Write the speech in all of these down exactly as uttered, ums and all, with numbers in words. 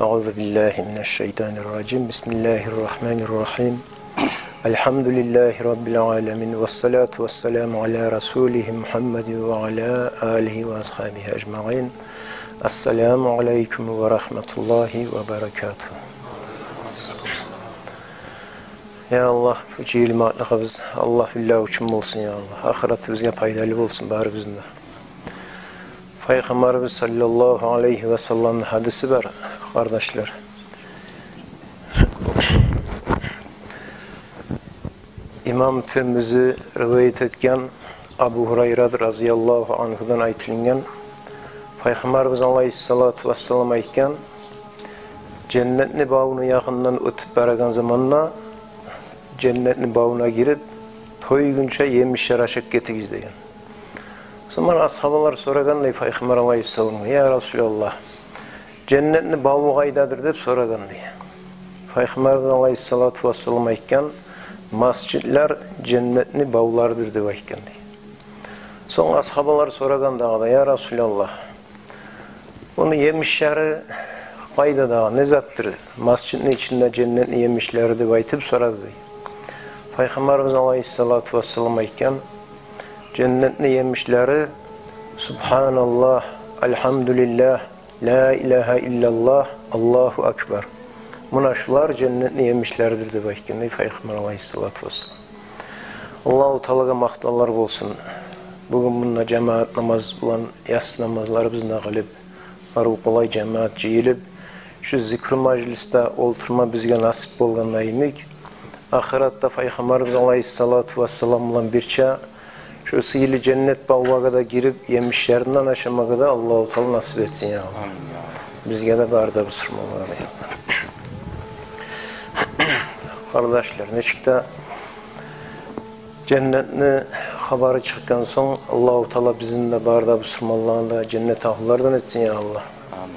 أعوذ بالله من الشيطان الرجيم. بسم الله الرحمن الرحيم. الحمد لله رب العالمين، والصلاة والسلام على رسوله محمد وعلى آله وأصحابه أجمعين. السلام عليكم ورحمة الله وبركاته. Я Аллагь, бу жыйылмакълыгъыбыз Аллагь билла учун болсун, я Аллагь. Ахыратыбызгъа пайдалы болсун барыбызны да. Пайхаммарыбыз саллаллагьу алайгьи васалламны гьадиси бар, къардашлар. Имам Тирмизи риваят этген, Абу Гьурайра разияллагьу ангьудан айтылынгъан. Пайхаммарыбыз алайгьиссалату вассалам айтгъан: «Женнетни бавуну якъындан оьтюп барагъан заманда, женнетни бавуна гирип, тойгъунча емишлер ашап гетигиз», — деген. Сонг асгьабалар сорагъан дей Пайхаммар алайгьиссаламгъа: «Я Расулаллагь, женнетни баву къайдадыр?» — деп сорагъан дей. Пайхаммар алайгьиссалату вассалам айтгъан: «Масжидлер женнетни бавларыдыр», — деп айтгъан дей. Сонг асгьабалар сорагъан дагъы да: «Я Расулаллагь, ону емишлери къайда дагъы, не затдыр масжитни ичинде женнетни емишлери?» — деп айтып сорады дей. Пайхаммарыбыз алайгьиссалату вассалам айтгъан: «Женнетни емишлери: Субгьаналлагь, Альгьамдулиллагь, Ла илагьа иллаллагь, Аллагьу акбар. Муна шулар женнетни емишлеридир», — деп айтгъан дей Пайхаммар алайгьиссалату вассалам. Аллагьу Таалагъа макътавлар болсун. Бугюн мунда жамаат намаз булан яссы намазларыбызны да къылып, барып къолай жамаат жыйылып, шу зикру мажлисде олтурма бизге насип болгъанда йимик, ахыратда Пайхаммарыбыз алайгьиссалату вассалам булан бирче шу сыйлы женнет бавлагъа да гирип, емишлеринден ашамагъа да Аллагьу Таала насип этсин, я Аллагь. Амин, я Аллагь. Бизге де, бары да бусурманлагъа да, я Аллагь. Къардашлар, нечик де женнетни хабары чыкъгъан сонг, Аллагьу Таала бизин де, бары да бусурманланы да женнет агьлулардан этсин, я Аллагь. Амин.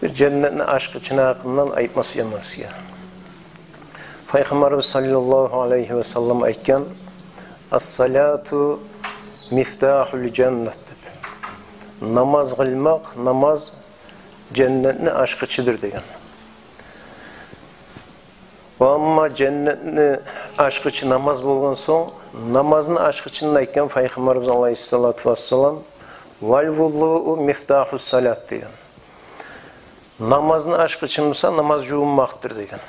Бир женнетни ачгъычыны гьакъындан айтма сюемен сизге. Пайхаммарыбыз саллаллагьу алайгьи васаллам айтгъан: «Ас-салату мифтагьул жаннат», — деп. «Намаз къылмакъ, намаз женнетни ачгъычыдыр», — деген. Ва амма женнетни ачгъычы намаз болгъан сонг, намазны ачгъычын айтгъан Пайхаммарыбыз алайгьиссалату вассалам: «Вал вузуу мифтагьус салат», — деген. «Намазны ачгъычы буса намаз жувунмакъдыр», — деген.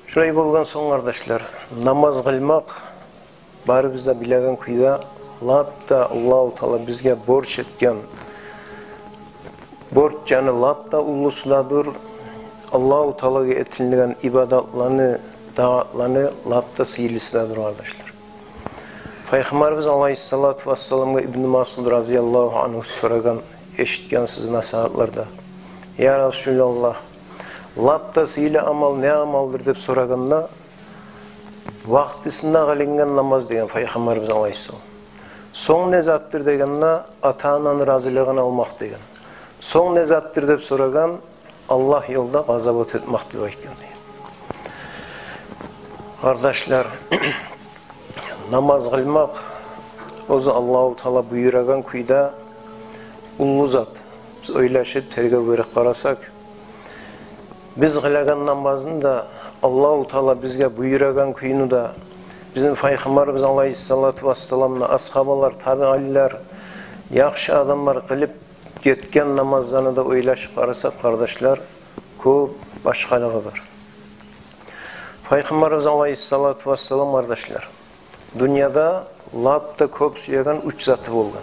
Шулай болгъан сонг, къардашлар, намаз къылмакъ, барыбыз да билеген кюйде, лап да Аллагьу Таала бизге борч этген, борч яны лап да уллусу да дюр, Аллагьу Таалагъа этилинеген ибадатланы, таатланы лап да сыйлысы да дюр, къардашлар. Пайхаммарыбыз алайгьиссалату вассаламгъа Ибну Масъуд разияллагьу ангьу сорагъан, эшитгенсиз насигьатларда: «Я Расулаллагь, лап да сыйлы амал не амалдыр?» — деп сорагъанда, «Вакътисинде къылынгъан намаз», — деген Пайхаммарыбыз алайгьиссалам. «Сонг не затдыр?» — дегенде, «Ата-ананы разилигин алмакъ», — деген. «Сонг не затдыр?» — деп сорагъан, «Аллагь ёлда къазават этмакъ», — деп айтгъан дей. Къардашлар, намаз къылмакъ оьзю Аллагьу Таала буюрагъан кюйде уллу зат. Биз ойлашып, тергев берип къарасакъ, биз къылагъан намазны да, Аллагьу Таала бизге буюрагъан кюйню де, бизин Пайхаммарыбыз алайгьиссалату вассаламны асгьабалар, табиинлер, яхшы адамлар къылып гетген намазланы да ойлашып къарасакъ, къардашлар, кёп башгъалыгъы бар. Пайхаммарыбыз алайгьиссалату вассалам, къардашлар, дюньяда лап да кёп сюеген уьч заты болгъан.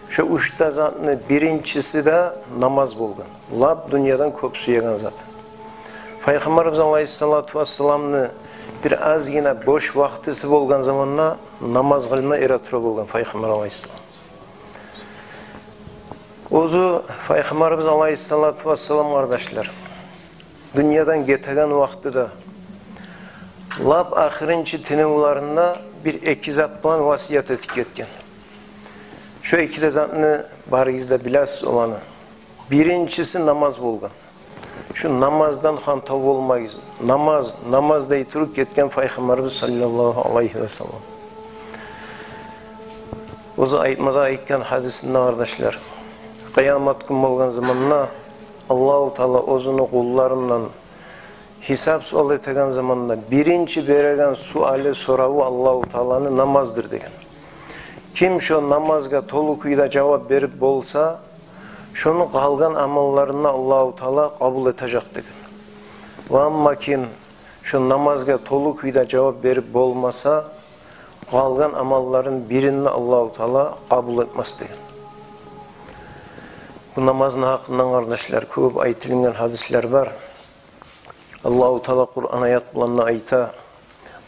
Шо уьч де затны биринчиси де намаз болгъан. Лап дюньядан кёп сюеген зат. Пайхаммарыбыз алайгьиссалату вассаламны бир азгъына бош вакътиси болгъан заманда намаз къылма эретура болгъан Пайхаммар алайгьиссалам. Оьзю Пайхаммарыбыз алайгьиссалату вассалам, къардашлар, дюньядан гетеген вакътиде лап ахырынчы тынывларында бир-эки зат булан васият этип гетген. Шо эки де затны барыгъыз да билесиз оланы. Биринчиси намаз болгъан. Шу намаздан хантав болмагъыз. Намаз, намаз дей туруп гетген Пайхаммарыбыз саллаллагьу алайгьи васаллам. Оьзю айтмада айтгъан гьадисинде, къардашлар, къыямат гюн болгъан заманда Аллагьу Таала оьзюню къулларындан гьисап-суал этеген заманда биринчи береген суалы, сораву Аллагьу Тааланы намаздыр деген. Ким шо намазгъа толу кюйде жавап берип болса, шону къалгъан амалларын да Аллагьу Таала къабул этежек деген. Ва амма ким шо намазгъа толу кюйде жавап берип болмаса, къалгъан амалларын бирин де Аллагьу Таала къабул этмес деген. Бу намазны гьакъындан, къардашлар, кёп айтылынгъан гьадислер бар. Аллагьу Таала Къуран аят булан да айта,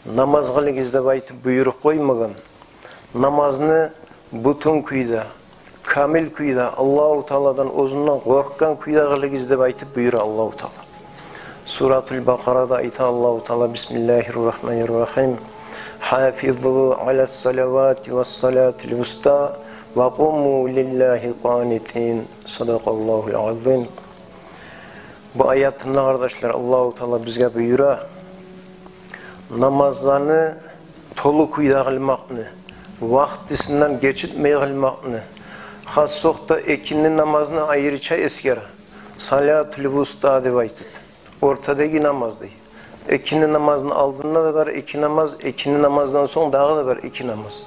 намаз къылыгъыз деп айтып буюруп къоймагъан. Намазны бютюн кюйде, камил кюйде, Аллагьу Тааладан оьзюнден къоркъгъан кюйде къылыгъыз деп айтып буюра Аллагьу Таала. Суратул Бакъарада айта Аллагьу Таала: «Бисмиллагьир рагьманир рагьим. Гьафизу алас салавати вас салатил вуста ва къуму лиллагьи къанитин». Садакъаллагьул азим. Бу аятында, къардашлар, Аллагьу Таала бизге буюра намазланы толу кюйде къылмакъны, вакътисинден гечинмей къылмакъны, хас сокъда экинни намазны айрыча эсгере, салатул вуста деп айтып, ортадагъы намаз дей. Экинни намазны алдында да бар эки намаз, экинни намаздан сонг дагъы да бар эки намаз.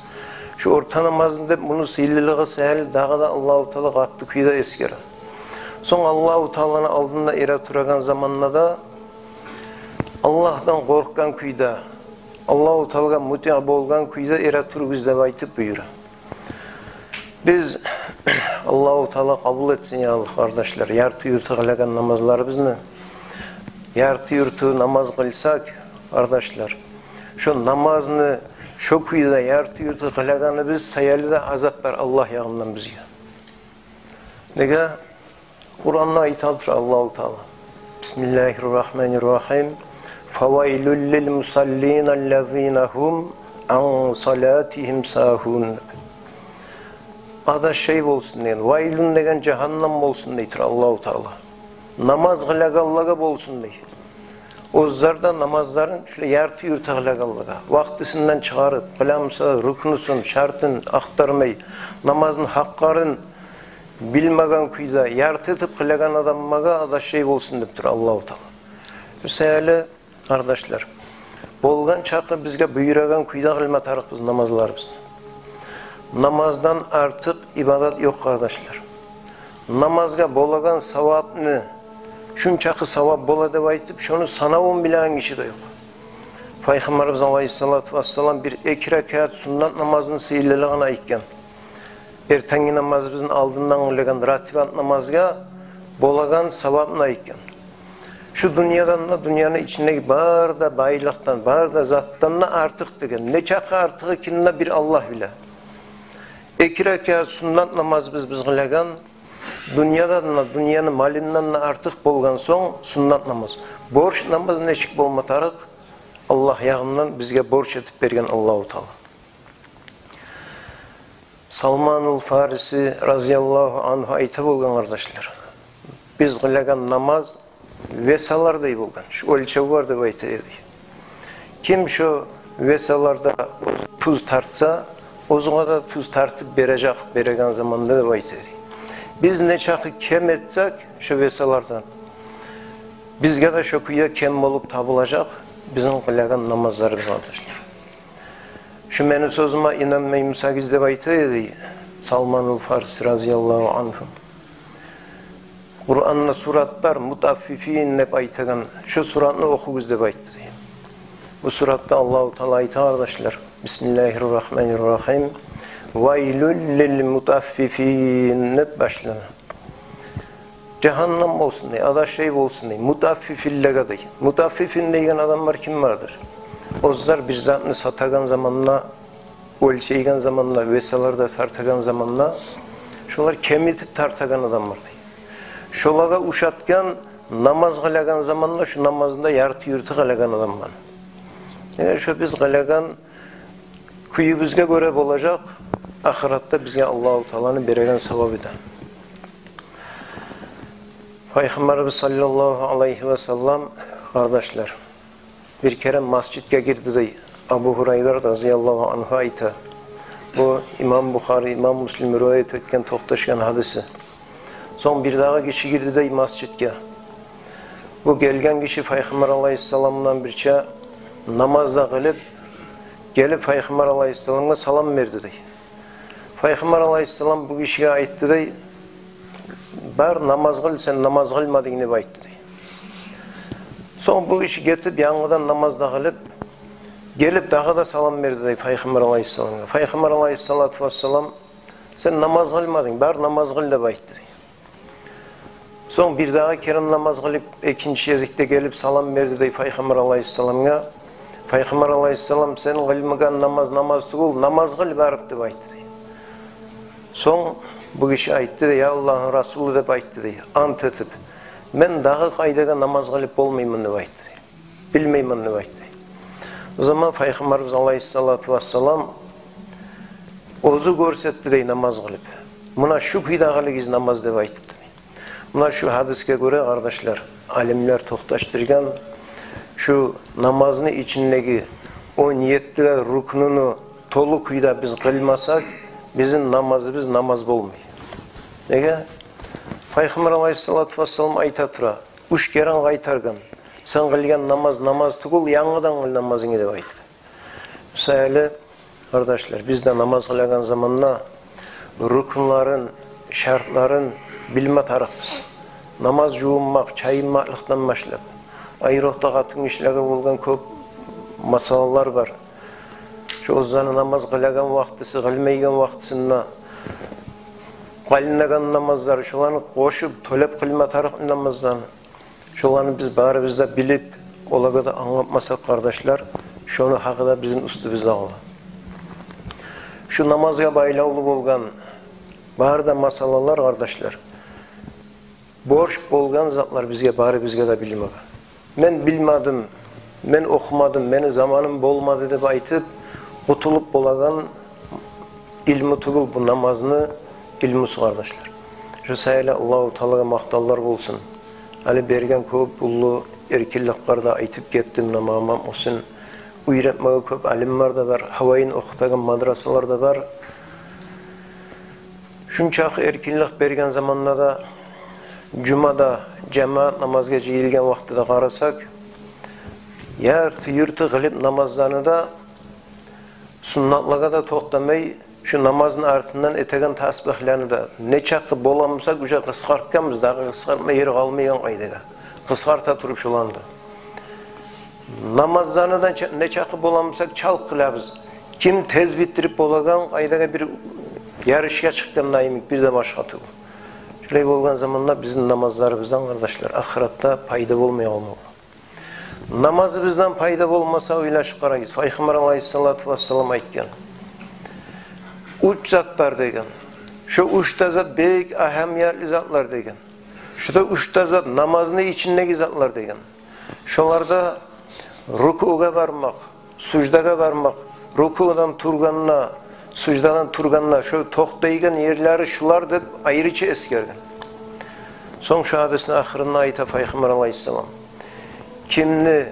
Шу орта намазны деп, муну сыйлылыгъы саялы дагъы да Аллагьу Таала къатты кюйде эсгере. Сонг Аллагьу Тааланы алдында эретурагъан заманда да Аллагьдан къоркъгъан кюйде, Аллагьу Таалагъа мутигь болгъан кюйде эретуругъуз деп айтып буюра. Биз, Аллагьу Таала къабул этсин, я Аллагь, къардашлар, ярты-юрту къылагъан намазларыбызны. Ярты-юрту намаз къылсакъ, къардашлар, шо намазны шо кюйде ярты-юрту къылагъаныбыз саялы да азап бар Аллагь ягъындан бизге. Неге? Къуранда айтадыр Аллагьу Таала: «Бисмиллагьир рагьманир рагьим. Фавайлул лил мусаллин аллазина гьум ан салатигьим сагьун». Адашай болсун деген, вайлун деген жагьаннам болсун дейдир Аллагьу Таала. Намаз къылагъанлагъа болсун дей. Оьзлер де намазларын шулай ярты-юрту къылагъанлагъа, вакътисинден чыгъарып, къыламса рукнусун, шартын ахтармай, намазны гьакъылларын билмеген кюйде ярты этип къылагъан адамлагъа адашай болсун деп тура Аллагьу Таала. Шо саялы, къардашлар, болгъан чакъы бизге буюрагъан кюйде къылма тарыкъбыз намазларыбызны. Намаздан артыкъ ибадат ёкъ, къардашлар. Намазгъа болагъан савапны, шунчакъы савап бола деп айтып, шону санавун билеген гиши де ёкъ. Пайхаммарыбыз алайгьиссалату вассалам бир эки ракаат суннат намазны сыйлылыгъын айтгъан. Эртенги намазыбызны алдындан къылагъан ратибат намазгъа болагъан савапны айтгъан. Шу дюньядан да, дюньяны ичиндеги бары да байлыкъдан, бары да затдан да артыкъ деген. Нечакъы артыгъы экенин де бир Аллагь биле. Эки ракаат суннат намазыбыз биз къылагъан дюньядан да, дюньяны малындан да артыкъ болгъан сонг суннат намаз. Борч намаз нечик болма тарыкъ, Аллагь ягъындан бизге борч этип берген Аллагьу Таала. Салманул Фариси разияллагьу ангьу айта болгъан, къардашлар: «Биз къылагъан намаз весалардай болгъан, шу оьлчев бар деп айта эди. Ким шо весаларда туз тартса, оьзюне де туз тартып бережек береген заманда», — деп айта эди. Биз нечакъы кем этсек шо весалардан, бизге де шо кюйде кем болуп табулажакъ бизин къылагъан намазларыбыз, къардашлар. Шу мени сёзюме инанмай бусагъыз деп айта эди Салманул Фарси разияллагьу ангьу. Къуранда сурат бар, Мутаффифин деп айтагъан, шо суратны охугъуз деп айтды. Бу суратда Аллагьу Таала айта, къардашлар: «Бисмиллагьир рагьманир рагьим. Вайлул лил мутаффифин», — деп башлана. Жагьаннам болсун дей, адашай болсун дей, мутаффифинлеге дей. Мутаффифин деген адамлар ким бардыр? Оьзлер бир затны сатагъан заманда, оьлчейген заманда, весаларда тартагъан заманда, шолар кемитип тартагъан адамлар дей. Шолагъа ушатгъан намаз къылагъан заманда, шу намазында ярты-юрту къылагъан адамлар. Эгер шо биз къылагъан кюйюбюзге гёре болажакъ ахыратда бизге Аллагьу Тааланы береген савабы да. Пайхаммарыбыз саллаллагьу алайгьи васаллам, къардашлар, бир керен межитге гирди дей. Абу Гьурайра разияллагьу ангьу айта. Бу имам Бухари, имам Муслим риваят этген, токъташгъан гьадиси. Сонг бирдагъы гиши гирди дей межитге. Бу гелген гиши Пайхаммар алайгьиссалам булан бирче намаз да къылып, гелип Пайхаммар алайгьиссаламгъа салам берди дей. Пайхаммар алайгьиссалам бу гишиге айтды дей: «Бар, намаз къыл, сен намаз къылмадынг», — деп айтды дей. Сонг бу гиши гетип, янгыдан намаз да къылып, гелип, дагъы да салам берди дей Пайхаммар алайгьиссаламгъа. Пайхаммар алайгьиссалату вассалам: «Сен намаз къылмадынг, бар, намаз къыл», — деп айтды дей. Сонг бирдагъы керен намаз къылып, экинчи гезикде гелип салам берди дей Пайхаммар алайгьиссаламгъа. Пайхаммар алайгьиссалам: «Сен къылмагъан намаз намаз тюгюл, намаз къыл барып», — деп айтды дей. Сонг бу гиши айтды дей: «Я Аллагьны Расулу, — деп айтды дей, ант этип, — мен дагъы къайдагъа намаз къылып болмайман», — деп айтды дей. «Билмеймен», — деп айтды. О заман Пайхаммарыбыз алайгьиссалату вассалам оьзю гёрсетди дей намаз къылып. «Муна шу кюйде къылыгъыз намаз», — деп айтыпды. Муна шу гьадисге гёре, къардашлар, алимлер токъташдыргъан, шу намазны ичиндеги он етти де рукнуну толу кюйде биз къылмасакъ, бизин намазыбыз намаз болмай. Неге? Пайхаммар алайгьиссалату вассалам айта тура, уьч керен къайтаргъан: «Сен къылгъан намаз намаз тюгюл, янгыдан къыл намазынгны», — деп айтып. Шо саялы, къардашлар, биз де намаз къылагъан заманда рукнларын, шартларын билме тарыкъбыз. Намаз жувунмакъ, чайынмакълыкъдан башлап, айрокъда къатынгишилеге болгъан кёп масъалалар бар. Шо оьзлени намаз къылагъан вакътиси, къылмайгъан вакътисинде, къалынагъан намазлар, шоланы къошуп, тёлеп къылма тарыкъ намазланы. Шоланы биз барыбыз да билип, олагъа да англатмасакъ, къардашлар, шону гьакъы да бизин уьстюбюзде къала. Шу намазгъа байлавлу болгъан бары да масъалалар, къардашлар, борч болгъан затлар бизге, барыбызгъа да билмеге. «Мен билмедим, мен охумадым, мени заманым болмады», — деп айтып, къутулуп болагъан илму тюгюл бу намазны илмусу, къардашлар. Шо саялы Аллагьу Таалагъа макътавлар болсун. Гьали берген кёп уллу эркинликлерде айтып гетдим, намама болсун. Уьйретмеге кёп алимлер де бар, гьавайын охутагъан мадрасалар да бар. Шунчакъы эркинлик берген заманда да, жумада жамаат намазгъа жыйылгъан вакътиде къарасакъ, ярты-юрту къылып намазланы да, суннатлагъа да токътамай, шу намазны артындан этеген тасбигьлени де нечакъы боламусакъ, уже къысгъартгъанбыз, дагъы къысгъартма ери къалмайгъан къайдагъа. Къысгъарта туруп шоланы да. Намазланы да неча-, нечакъы боламусакъ, чалт къылабыз. Ким тез битдирип болагъан къайдагъа, бир ярышгъа чыкъгъанда йимик, бир де башгъа тюгюл. Шолай болгъан заманда бизин намазларыбыздан, къардашлар, ахыратда пайда болмай къалмакъ. Намазыбыздан пайда болмаса, ойлашып къарагъыз. Пайхаммар алайгьиссалату вассалам айтгъан: «Уьч зат бар», — деген. «Шо уьч де зат бек агьамиятлы затлар», — деген. «Шо да уьч де зат намазны ичиндеги затлар», — деген. Шоларда рукугъа бармакъ, суждагъа бармакъ, рукудан тургъанда, суждадан тургъанда шо токътайгъан ерлери шулар деп айрыча эсгерген. Сонг шо гьадисни ахырында айта Пайхаммар алайгьиссалам: «Кимни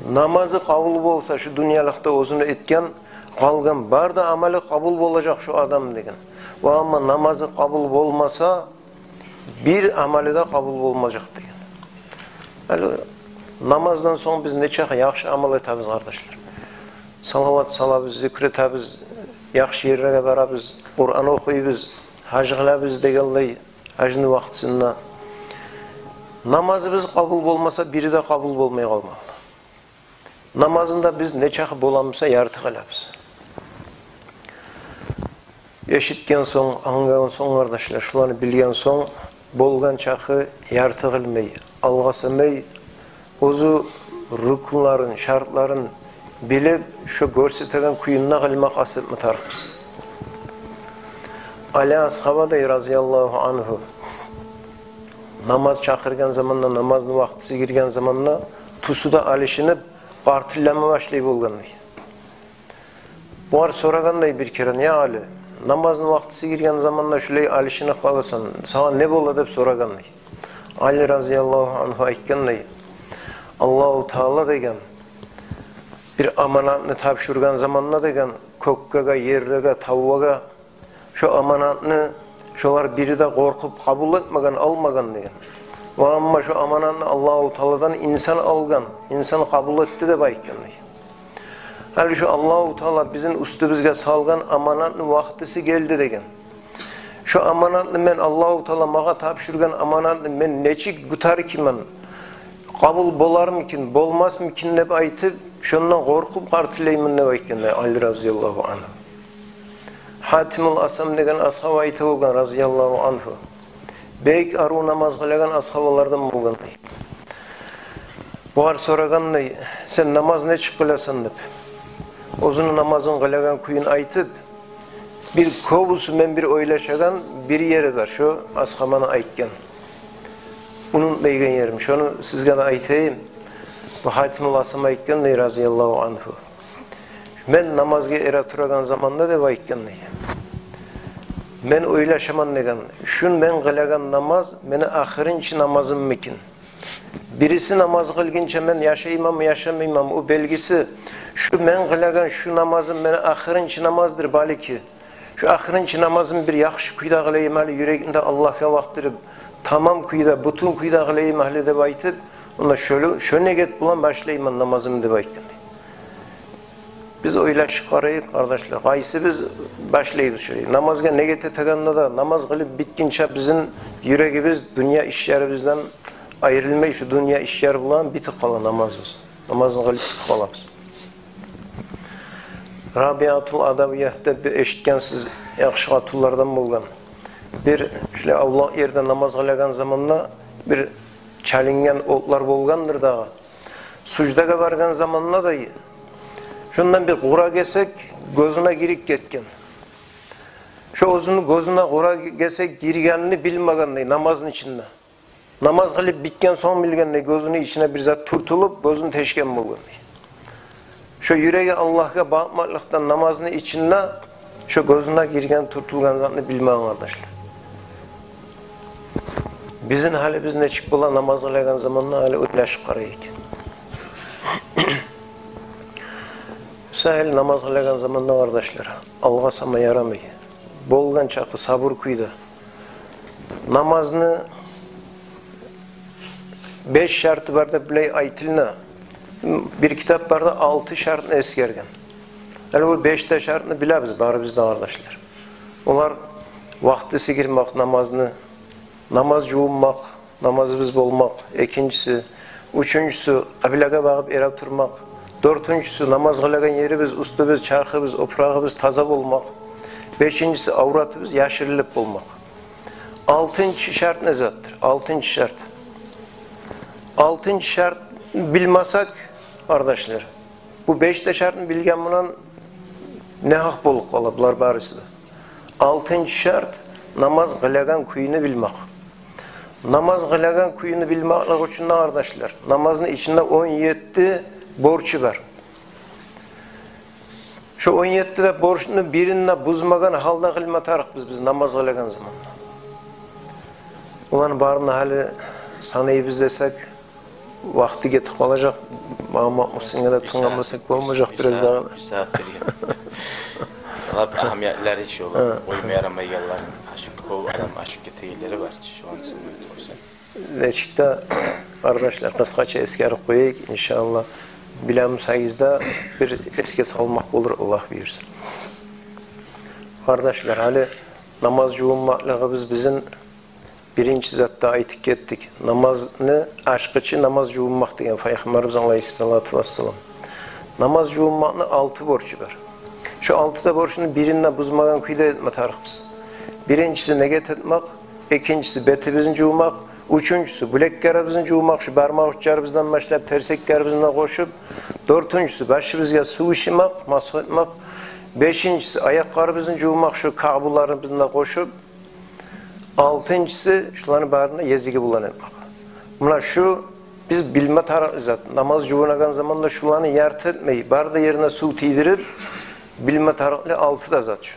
намазы къабул болса, шу дюньялыкъда оьзюню этген, къалгъан бары да амалы къабул болажакъ шо адамны», — деген. «Ва амма намазы къабул болмаса, бир амалы да къабул болмажакъ», — деген. Гьали намаздан сонг биз нечакъы яхшы амал этебиз, къардашлар. Салават салабыз, зикр этебиз, яхшы ерлеге барабыз, Къуран охуйбуз, гьаж къылабыз дегенлей, гьажны вакътисинде. Намазыбыз къабул болмаса, бири де къабул болмай къалмакълы. Намазны да биз нечакъы боламуса ярты къылабыз. Эшитген сонг, англагъан сонг, къардашлар, шуланы билген сонг, болгъан чакъы ярты къылмай, алгъасамай, оьзю рукнларын, шартларын билип, шо гёрсетеген кюйде къылмакъ къаст этме тарыкъбыз. Али асгьаба дей, разияллагьу ангьу, намаз чакъыргъан заманда, намазны вакътиси гирген заманда, тюсю де алышынып, къартыллама башлай болгъан дей. Бугъар сорагъан дей бир керен: «Я Али, намазны вакътиси гирген заманда шулай алышынып къаласан, сагъа не бола?» — деп сорагъан дей. Али, разияллагьу ангьу, айтгъан дей: «Аллагьу Таала, — деген, — бир аманатны тапшургъан заманда, — деген, — кёкге, ерлеге, тавлагъа, шо аманатны Шолар бири де къоркъуп къабул этмеген, алмагъан деген. Ва амма шо аманатны Аллагьу Тааладан инсан алгъан, инсан къабул этди деп айтгъан деген. Гьали шо Аллагьу Таала бизин уьстюбюзге салгъан аманатны вакътиси гелди деген. Шо аманатны мен, Аллагьу Таала магъа тапшургъан аманатны мен нечик къутарыкъман, къабул болармыкъын, болмасмыкъын деп айтып, шондан къоркъуп къартыллайман деп айтгъан Али разияллагьу ангьу. Гьатимул Асам деген асгьаб айта болгъан разияллагьу ангьу. Бек арив намаз къылагъан асгьабалардан болгъан дей. Бугъар сорагъан дей: «Сен намаз нечик къыласан?» — деп. Оьзюню намазын къылагъан кюйюн айтып, бир кёбюсю мен бир ойлашагъан бир ери бар, шо асгьабаны айтгъан, унутмайгъан ерим. Шону сизге де айтайым. Бу Гьатимул Асам айтгъан дей разияллагьу ангьу. «Мен намазгъа эретурагъан заманда, — деп айтгъан дей, — мен ойлашаман, — деген, — шу мен къылагъан намаз мени ахырынчы намазыммыкъын? Бириси намаз къылгъынча мен яшайманмы, яшамайманмы, о белгисиз. Шу мен къылагъан шу намазым мени ахырынчы намаздыр, балики. Шу ахырынчы намазым бир яхшы кюйде къылайым гьали, юрегимни де Аллагьгъа бакъдырып, тамам кюйде, бютюн кюйде къылайым гьали», — деп айтып, онда шолай, шо негет булан башлайман намазымны деп айтгъан дей. Биз ойлашып къарайыкъ, къардашлар, къайсыбыз башлайбыз шолай? Намазгъа негет этегенде де, намаз къылып битгинче бизин юрегибиз дюнья ишлерибизден айрылмай, шу дюнья ишлери булан битип къала намазыбыз. Намазны къылып битип къалабыз. Рабиатул Адавия деп бир эшитгенсиз, яхшы къатынлардан болгъан. Бир шулай авлакъ ерде намаз къылагъан заманда бир чалынгъан отлар болгъандыр дагъы. Суждагъа баргъан заманда да шондан бир къура гесек гёзюне гирип гетген. Шо оьзюню гёзюне къура гесек гиргенин билмеген дей намазны ичинде. Намаз къылып битген сонг билген дей, гёзюню ичине бир зат тюртюлюп, гёзюн тешген болгъан дей. Шо юреги Аллагьгъа бакъмакълыкъдан намазны ичинде шо гёзюне гирген, тюртюлген затны билмеген, къардашлар. Бизин гьалибиз нечик бола намаз къылагъан заманда, гьали ойлашып къарайыкъ. Сагьал намаз къылагъан заманда, къардашлар, алгъасама ярамай. Болгъан чакъы сабур кюйде. Намазны беш шарты бар деп билей айтылына. Бир китап бар да алты шартны эсгерген. Гьали бу беш де шартны билебиз барыбыз да, къардашлар. Олар: вакътиси гирмек намазны, намаз жувунмакъ, намазыбыз болмакъ, экинчиси, уьчюнчюсю, къыблагъа багъып эретурмакъ, дёртюнчюсю, намаз къылагъан ерибиз, уьстюбюз, чархыбыз, опурагъыбыз таза болмакъ, бешинчиси, авратыбыз яшырылып болмакъ. Алтынчы шарт не затдыр? Алтынчы шарт. Алтынчы шарт билмесек, къардашлар, бу беш де шартны билген булан негьакъ болуп къала булар барысы да. Алтынчы шарт — намаз къылагъан кюйню билмек. Намаз къылагъан кюйню билмеклик учун да, къардашлар, намазны ичинде он етти борчу бар. Шо он етти де борчну бирин де бузмагъан гьалда къылма тарыкъбыз биз намаз къылагъан заманда. Оланы барын да гьали санайбыз десек, вакъти гетип къалажакъ. Магьаммат Мусинге де тынгламасакъ болмажакъ бир аз дагъы. Бир сагьат берген. Талап агьамиятлары шо, къойма ярамайгъанлары, ашып, кёп адам ашып гетегенлери бар. Шону санап турса. Нечик де, къардашлар, къысгъача эсгерип къояйыкъ, иншааллагь. Билемесегиз де бир эсге салмакъ болур, Аллагь буюрса. Къардашлар, гьали намаз жувунмакълыгъыбыз бизин биринчи затда айтып гетдик. Намазны ачгъычы намаз жувунмакъ деген Пайхаммарыбыз алайгьиссалату вассалам. Намаз жувунмакъны алты борчу бар. Шо алты да борчну бирин де бузмагъан кюйде этме тарыкъбыз. Биринчиси — негет этмек, экинчиси — бетибизни жувмакъ, уьчюнчюсю — билеклерибизни жувмакъ, шу бармакъ учларыбыздан башлап терсеклерибизни де къошуп, дёртюнчюсю — башыбызгъа сув ичмек, масгь этмек, бешинчиси — аякъларыбызны жувмакъ, шу кагъбуларыбызны да къошуп, алтынчысы — шуланы барын да езиги булан этмек. Муна шу биз билме тарыкълы зат. Намаз жувунагъан заманда шуланы ярты этмей, бары да ерине сув тийдирип, билме тарыкълы алты да зат шу.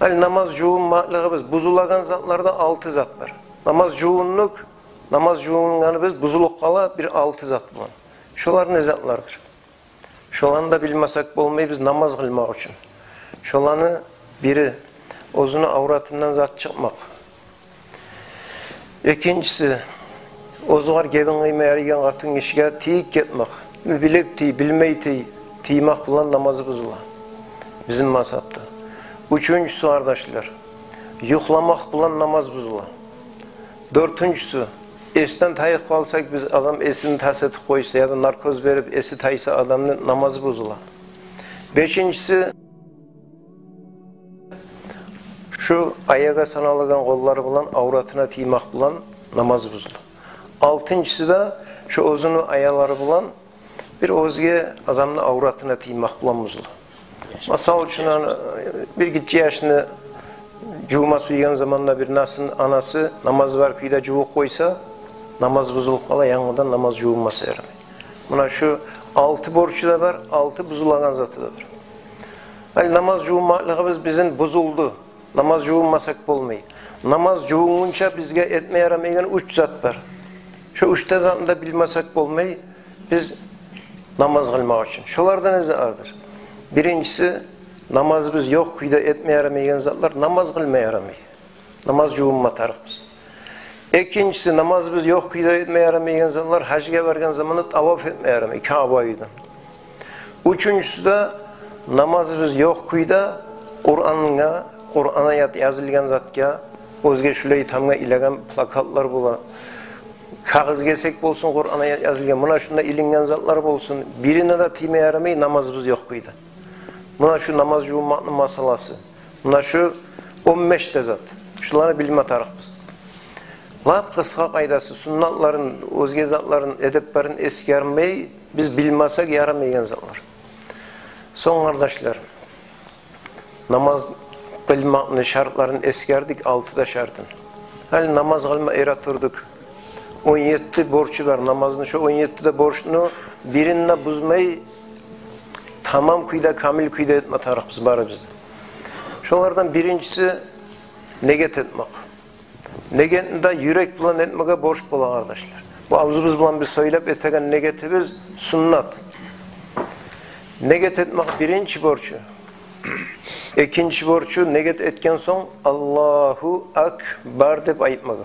Гьали намаз жувунмакълыгъыбыз бузулагъан затларда алты зат бар. Намаз жувундукъ, намаз жувунгъаныбыз бузулуп къала бир алты зат булан. Шолар не затлардыр? Шоланы да билмесек болмай биз намаз къылмакъ учун. Шоланы бири — Оьзюню авратындан зат чыкъмакъ. Экинчиси, оьзюгер гебин къыймай ярайгъан къатын гишиге тийип гетмек. Билип тий, билмей тий, тиймек булан намаз бузула бизин мазгьапда. Уьчюнчюсю, къардашлар, юхламакъ булан намаз бузула. Дёртюнчюсю, эсден тайып къалсакъ биз, адам эсин тас этип къойса яда наркоз берип эси тайса адамны, намаз бузула. Бешинчиси, шу аягъа саналагъан къоллары булан авратына тиймек булан намаз бузула. Алтынчысы да, шу оьзюню аялары булан бир оьзге адамны авратына тиймек булан бузула. Масал учун, ана, бир гиччи яшны жувма сюйген заманда бир насын анасы намаз бар кюйде жувуп къойса, намаз бузулуп къала, янгыдан намаз жувунмаса ярамай. Муна шу алты борчу да бар, алты бузулагъан заты да бар. Гьали намаз жувунмакълыгъыбыз бизин бузулду. Намаз жувунмасакъ болмай. Намаз жувунгъунча бизге этме ярамайгъан уьч зат бар. Шу уьч де затны да билмесек болмай биз намаз къылмакъ учун. Шолардан эсе ардыр. Биринчиси, намазыбыз ёкъ кюйде этме ярамайгъан затлар, намаз къылма ярамай. Намаз жувунма тарыкъбыз. Экинчиси, намазыбыз ёкъ кюйде этме ярамайгъан затлар, гьажгъа баргъан заманда таваф этме ярамай Каъба уьйден. Уьчюнчюсю де, намазыбыз ёкъ кюйде Къурангъа, Къуран аят язылгъан затгъа, оьзге шулай тамгъа илеген плакатлар бола, кагъыз гесек болсун, Къуран аят язылгъан, муна шунда илинген затлар болсун, бирине де тийме ярамай намазыбыз ёкъ кюйде. Муна шу намаз жувунмакъны масъаласы. Муна шу он беш де зат. Шуланы билме тарыкъбыз. Лап къысгъа къайдасы, суннатларын, оьзге затларын, эдеплерин эсгермей, биз билмесек ярамайгъан затлар. Сонг, къардашлар, намаз къылмакъны шартларын эсгердик, алты да шартын. Гьали намаз къылма эретурдукъ. Он етти борчу бар намазны, шо он етти де борчну бирин де бузмай, тамам кюйде, камил кюйде этме тарыкъбыз барыбыз да. Шолардан биринчиси — негет этмек. Негетни де юрек булан этмеге борч бола, къардашлар. Бу авзубуз булан биз сёйлеп этеген негетибиз суннат. Негет этмек биринчи борчу. Экинчи борчу — негет этген сонг «Аллагьу акбар» деп айтмагъа.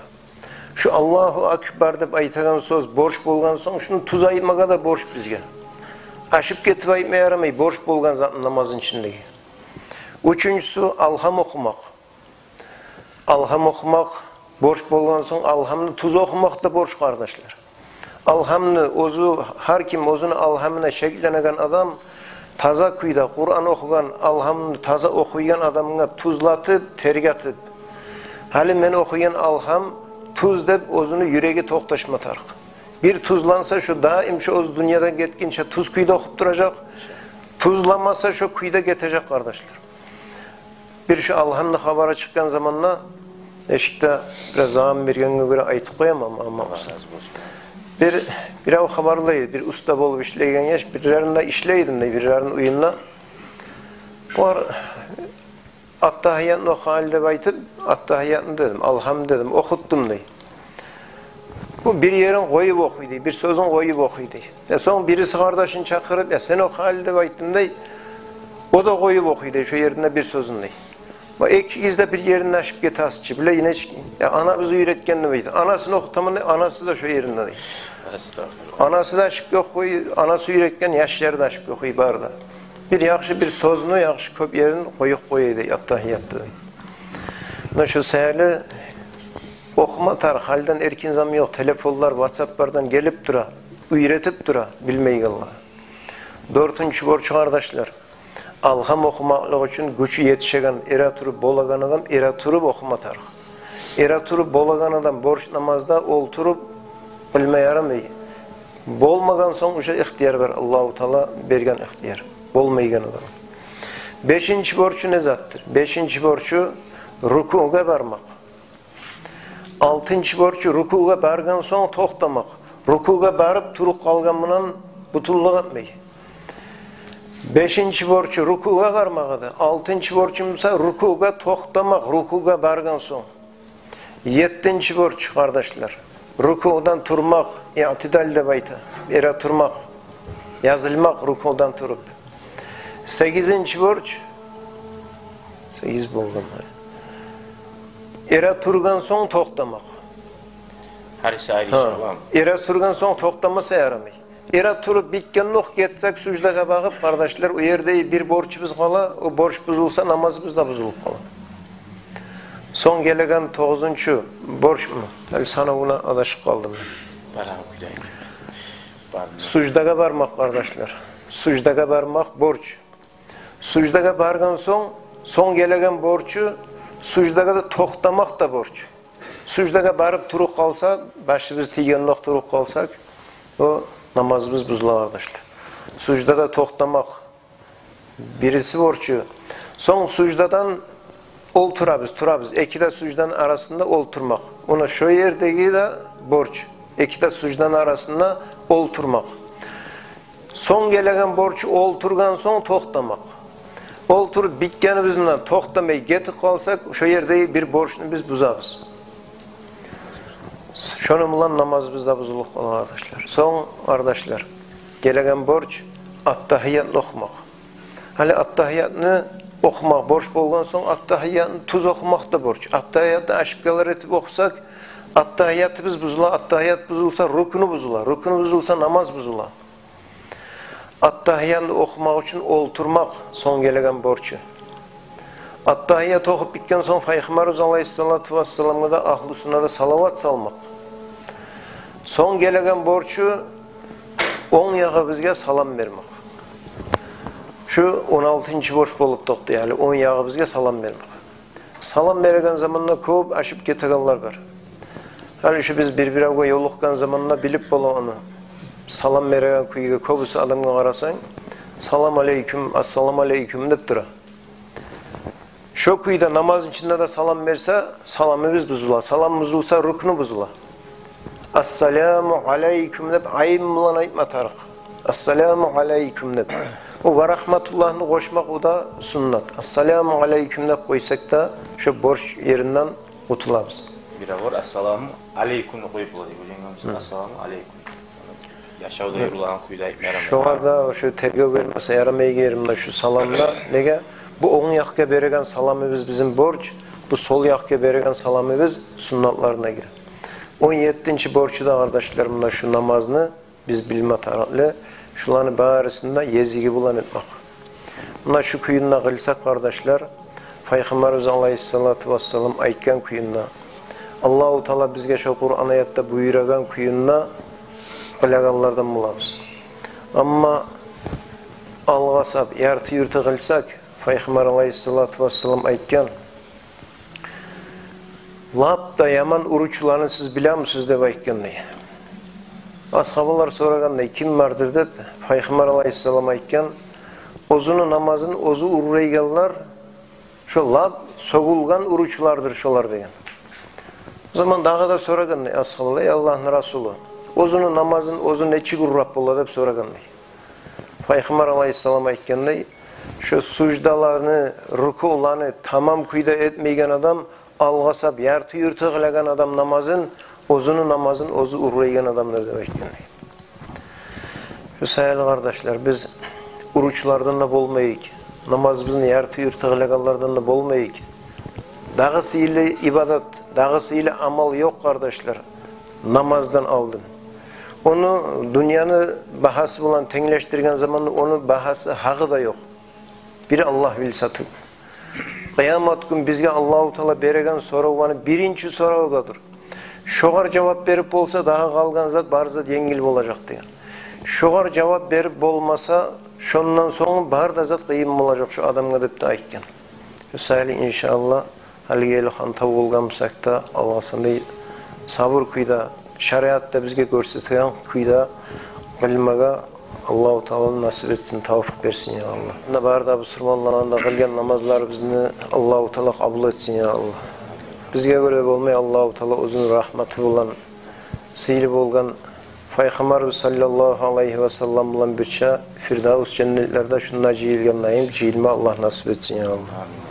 Шу «Аллагьу акбар» деп айтагъан сёз борч болгъан сонг, шуну тюз айтмагъа да борч бизге. Ашып гетип айтма ярамай борч болгъан затны намазны ичиндеги. Уьчюнчюсю — алгьам охумакъ. Алгьам охумакъ борч болгъан сонг, алгьамны тюз охумакъ да борч, къардашлар. Алгьамны оьзю, гьар ким оьзюню алгьамына шекленеген адам, таза кюйде Къуран охугъан, алгьамны таза охуйгъан адамгъа тюзлетип, тергетип, гьали мен охуйгъан алгьам тюз деп, оьзюню юреги токъташма тарыкъ. Бир тюзленсе, шо даим, шо оьзю дюньядан гетгинче тюз кюйде охуп туражакъ. Тюзленмесе, шо кюйде гетежек, къардашлар. Бир шо алгьамны хабары чыкъгъан заманда, эшикде бираз заман бергенге гёре айтып къояман, амма бир, бирев хабарлай, бир уста болуп ишлейген яш, бирлеринде ишлей эдим дей, бирлерини уьюнде. Олар «Аттагьиятны оху гьали» деп айтып, «Аттагьиятны, — дедим, — алгьамны, — дедим, — охутдум», — дей. Бу бир ерин къоюп охуй дей, бир сёзюн къоюп охуй дей. Э, сонг бириси къардашын чакъырып: «Я, сен оху гьали», — деп айтдым дей. О да къоюп охуй дей шо еринде бир сёзюн дей. «Ва экигиз де бир еринде ашып гетесиз чи, биле, инечки. Я, анабыз уьйретген», — деп айта. «Анасын охутаман», — дей, анасы да шо еринде дей. Астагъфируллагь. Анасы да ашып охуй, анасы уьйретген, яшлары да ашып охуй бары да. Бир яхшы бир сёзню, яхшы кёп ерин къоюп къоя дей аттагьиятда. Муна шо саялы охума тарыкъ, гьалиден эркин заман ёкъ, телефонлар, ватсаплардан гелип тура, уьйретип тура билмейгенлеге. Дёртюнчю борчу, къардашлар, алгьам охумакълыкъ учун гючю етишеген, эретуруп болагъан адам эретуруп охума тарыкъ. Эретуруп болагъан адам борч намазда олтуруп къылма ярамай. Болмагъан сонг уже ихтияр бар, Аллагьу Таала берген ихтияр болмайгъан адам. Бешинчи борчу не затдыр? Бешинчи борчу — рукугъа бармакъ. Алтынчы борчу — рукугъа баргъан сонг токътамакъ. Рукугъа барып туруп къалгъан булан бютюнлюк этмей. Бешинчи борчу — рукугъа бармакъ эди. Алтынчы борчу буса — рукугъа токътамакъ, рукугъа баргъан сонг. Еттинчи борчу, къардашлар, рукугъдан турмакъ, иътидал деп айта, эретурмакъ, язылмакъ рукугъдан туруп. Сегизинчи борч, сегиз болгъан. Эретургъан сонг токътамакъ. Гьариси айры. Гьа. Эретургъан сонг токътамаса ярамай. Эретуруп битгендокъ гетсек суждагъа багъып, къардашлар, о ерде бир борчубуз къала, о борч бузулса, намазыбыз да бузулуп къала. Сонг гелеген тогъузунчу борчму? Гьали санавуна адашып къалдым мен. Барагъан кюйде. Бармакъ. Суждагъа бармакъ, къардашлар. Суждагъа бармакъ борч. Суждагъа баргъан сонг, сонг гелеген борчу, суждагъа да токътамакъ да борч. Суждагъа барып туруп къалса, башыбыз тийгендокъ туруп къалсакъ, о намазыбыз бузула, къардашлар. Суждада токътамакъ бириси борчу. Сонг суждадан олтурабыз, турабыз. Эки де сужданы арасында олтурмакъ. Муна шо ердеги де борч. Эки де сужданы арасында олтурмакъ. Сонг гелеген борчу олтургъан сонг токътамакъ. Олтуруп битгенибиз булан токътамай гетип къалсакъ, шо ердеги бир борчну биз бузабыз. Шону булан намазыбыз да бузулуп къала, къардашлар. Сонг, къардашлар, гелеген борч аттагьиятны охумакъ. Гьали аттагьиятны охумакъ борч болгъан сонг, аттагьиятны тюз охумакъ да борч. Аттагьиятны ошибкалар этип охусакъ, аттагьиятыбыз бузула, аттагьият бузулса, рукну бузула, рукну бузулса, намаз бузула. Аттагьиятны охумакъ учун олтурмакъ сонг гелеген борчу. Аттагьият охуп битген сонг, Пайхаммарыбыз алайгьиссалату вассаламгъа да, агьлюсюне де салават салмакъ. Сонг гелеген борчу онг ягъыбызгъа салам бермек. Шу он алтынчы борч болуп токътай, гьали онг ягъыбызгъа салам бермек. Салам береген заманда кёп ашып гетегенлер бар. Гьали шу биз бир-биревге ёлукъгъан заманда билип бола ону. Салам береген кюйге кёбюсю адамгъа къарасанг, «Салам алейкум, ассаламу алейкум» деп тура. Шо кюйде намазны ичинде де салам берсе, саламыбыз бузула. Салам бузулса, рукну бузула. «Ассаламу алейкум» деп айым булан айтма тарыкъ. «Ассаламу алейкум» деп. О «ва рахматуллагьны» къошмакъ, о да суннат. «Ассаламу алейкум» деп къойсакъ да, шо борч еринден къутулабыз. Бир авур «ассаламу алейкумну» къоюп бола дей. О жангамыз «ассаламу алейкум». Яшавда юрюлеген кюйде айтма ярамай. Шогъар да шо тергев бермесе ярамай герим да шу саламда. Неге? Бу онг якъгъа береген саламыбыз бизин борч, бу сол якъгъа береген саламыбыз суннатларына гире. Он еттинчи борчу да, къардашлар, муна шу намазны биз билме тарыкълы, шуланы барысын да езиги булан этмек. Муна шу кюйде къылсакъ, къардашлар, Пайхаммарыбыз алайгьиссалату вассалам айтгъан кюйде, Аллагьу Таала бизге шо Къуран аятда буюрагъан кюйде къылагъанлардан болабыз. Амма алгъасап, ярты-юрту къылсакъ, Пайхаммар алайгьиссалату вассалам айтгъан, лап да яман уручуланы сиз билемисиз деп айтгъан дей. Асгьабалар сорагъан дей, ким бардыр деп, Пайхаммар алайгьиссалам айтгъан, оьзюню намазын оьзю урлайгъанлар, шо лап сёгюлген уручулардыр шолар деген. О заман дагъы да сорагъан дей асгьабалар, эй Аллагьны Расулу, оьзюню намазын оьзю нечик урлап бола деп сорагъан дей. Пайхаммар алайгьиссалам айтгъан дей, шо суждаланы, рукуланы тамам кюйде этмейген адам, алгъасап, ярты-юрту къылагъан адам намазын, оьзюню намазын оьзю урлайгъан адамдыр деп айтгъан дей. Шо саялы, къардашлар, биз уручулардан да болмайыкъ, намазыбызны ярты-юрту къылагъанлардан да болмайыкъ. Дагъы сыйлы ибадат, дагъы сыйлы амал ёкъ, къардашлар, намаздан алдын. Ону дюньяны багьасы булан тенглешдирген заманда ону багьасы, гьакъы да ёкъ. Бир Аллагь билсе тюгюл. Къыямат гюн бизге Аллагьу Таала береген соравланы биринчи соравдадыр. Шогъар жавап берип болса, дагъы къалгъан зат, бары зат енгил болажакъ деген. Шогъар жавап берип болмаса, шондан сонг бары да зат къыйын болажакъ шо адамгъа деп де айтгъан. Шо саялы, иншааллагь, гьалиге ерли хантав болгъан бусакъ да, алгъасамай, сабур кюйде, шариатда бизге гёрсетген кюйде къылмагъа Аллагьу Таала насип этсин, тавфикъ берсин, я Аллагь. Муна бары да бусурманланы да къылгъан намазларыбызны Аллагьу Таала къабул этсин, я Аллагь. Бизге гёре болмай, Аллагьу Таала оьзюню рагьматы булан сыйлы болгъан Пайхаммарыбыз саллаллагьу алайгьи ва саллам булан бирче Фирдавс женнетлерде шунда жыйылгъан дайым жыйылма Аллагь насип этсин, я Аллагь. Амин.